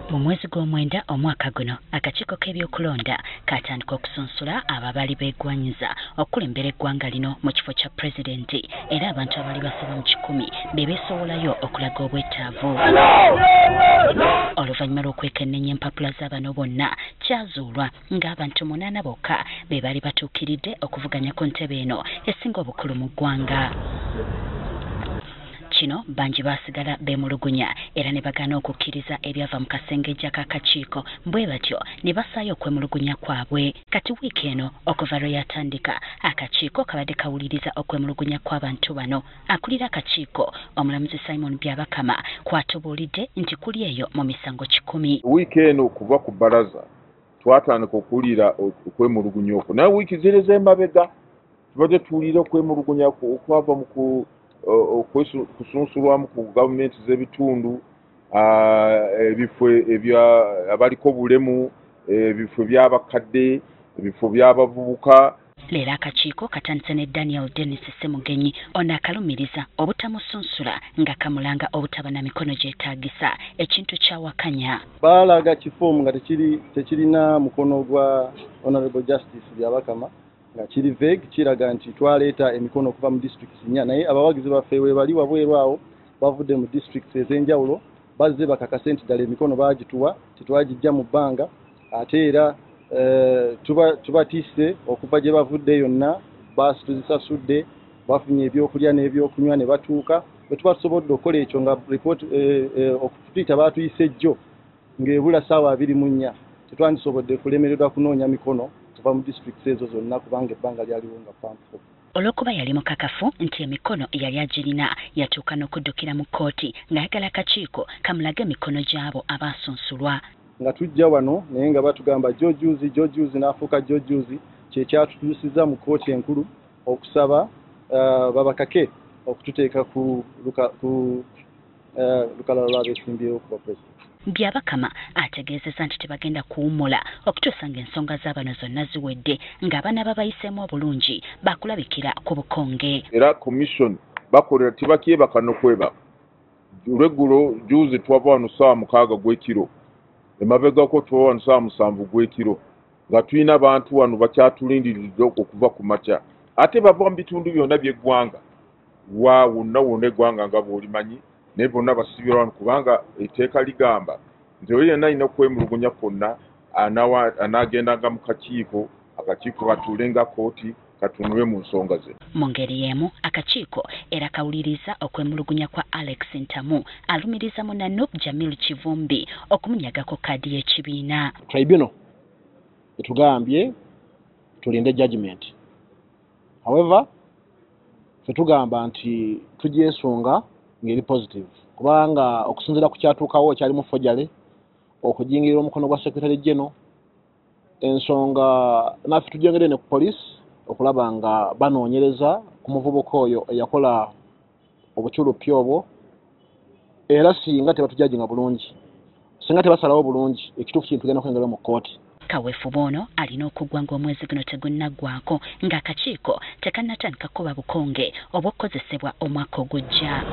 Mu mwezi gw'omwenda omwaka guno, akakiiko k'ebyokulonda katandika okusunsula abo abaali beegwanyiza okukulembera eggwanga lino mu kifo kya pulezidenti, era abantu abaali basoba mu 100 be beesowolayo okulaga obwetaavu. Oluvannyuma lw'okwekenneenya empapula z'abano bonna, kyazuulwa ng'abantu 8 bokka be baali batuukiridde okuvuganya ku ntebe eno esinga obukulu mu ggwanga. Kino bangi baasigala beemulugunya era ne bagaana okukkiriza ebyava mu kasengejja k'akakiiko, bwe batyo ne basaayo okwemulugunya kwabwe. Kati wiiki eno okuva lwe yatandika, akakiiko kabadde kawuliriza okwemulugunya kw'abantu bano. Akulira akakiiko omulamuzi Simon Byabakama kwatubuulidde nti kuli eyo mu misango 100. Wiiki eno kuva ku bbalaza twatandika okuwulira okwemulugunya okwo, naye wiiki ziri ez'emabega tubadde tuwulira okwemulugunya okwava mu kusunsulwamu ku gavumenti z'ebitundu, ebifo abaliko obulemu, ebifo by'abakadde, ebifo by'abavubuka. Leero akakiiko katandise ne Daniel Dennis Ssemugenyi, ono akalumiriza obutamusunsula nga kamulanga obutaba na mikono gyetaagisa, ekintu kyawakanya. Baalaga kifoomu nga tekirina mukono gwa Honorable Justice Byabakama, nga kiri vague, kiraga nti twaleeta emikono okuva mu districts 4, naye abawagizi baffe we bali wabweru awo bavudde mu districts ez'enjawulo, bazze bakakase nti ddala emikono baagituwa, tetwagijja mu bbanga, ate era tubatisse okuva gye bavudde yonna, baasi tuzisasudde, bafunye ebyokulya n'ebyokunywa ne batuuka. Bwe tuba tusobodde okukola ekyo nga report okutuyita baatuyise jjo ng'ebula ssaawa 24, tetwandisobodde kulemererwa kunoonya mikono kuva mu districts ezo zonna kubanga ebbanga lyaliwo nga pampu. Olw'okuba yali mukakafu nti emikono yali agirina, yatuuka n'okuddukira mu kkooti ng'ayagala akakiiko kamulage emikono gy'abo abaasunsulwa. Nga tujja wano naye nga batugamba jojuzi jojuzi n'afuuka jojuzi, kye kyatutuusiza mu kkooti enkulu okusaba babakake okututeeka ku lukalala lw'abeesimbyewo kuba pulezidenti. Byabakama ategeezezza nti tebagenda kuwummula okutuusa ng'ensonga z'abano zonna ziwedde, ng'abaana babayiseemu obulungi bakulabikira ku bukonge. Era commission bakolera tebakyebaka n'okwebaka. Olweggulo juzi twava wano ssaawa 6 gw'ekiro, emabegako twava wano ssaawa 7 gw'ekiro, nga tulina abantu wano bakyatulindiridde okuva ku makya, ate bava mu bitundu byonna by'eggwanga, wa wonna wonna eggwanga nga bw'olimanyi, naye bonna basibirwa wano kubanga etteeka ligamba nti oyo yenna alina okwemulugunya kwonna anaagendanga mu kakiiko, akakiiko katuule nga kkooti katunule mu nsonga ze. Mu ngeri y'emu akakiiko era kawuliriza okwemulugunya kwa Alex Ntamu alumiriza munanno Jamil Kivumbi okumunyagako kaadi y'ekibiina. Tribunal etugambye tulinde judgment, however ffe tugamba nti tugyesunga ng'eri positive, kubanga okusinziira ku kyatuukawo kyalimu forgery, okujingirira omukono gwa Secretary General, ensonga naffe tugyongere ne ku police okulaba nga banoonyereza ku muvubuka oyo eyakola obuculupi obwo, era singa tebatujajinga bulungi, singa tebasalawo bulungi, ekituufu kintu tugenda kwengera mu kkooti. Kaweefube ono alina okuggwa ng'omwezi guno tegunnaggwako, ng'akakiiko tekannatandika kuba bukonge obw'okukozesebwa omwaka ogujja.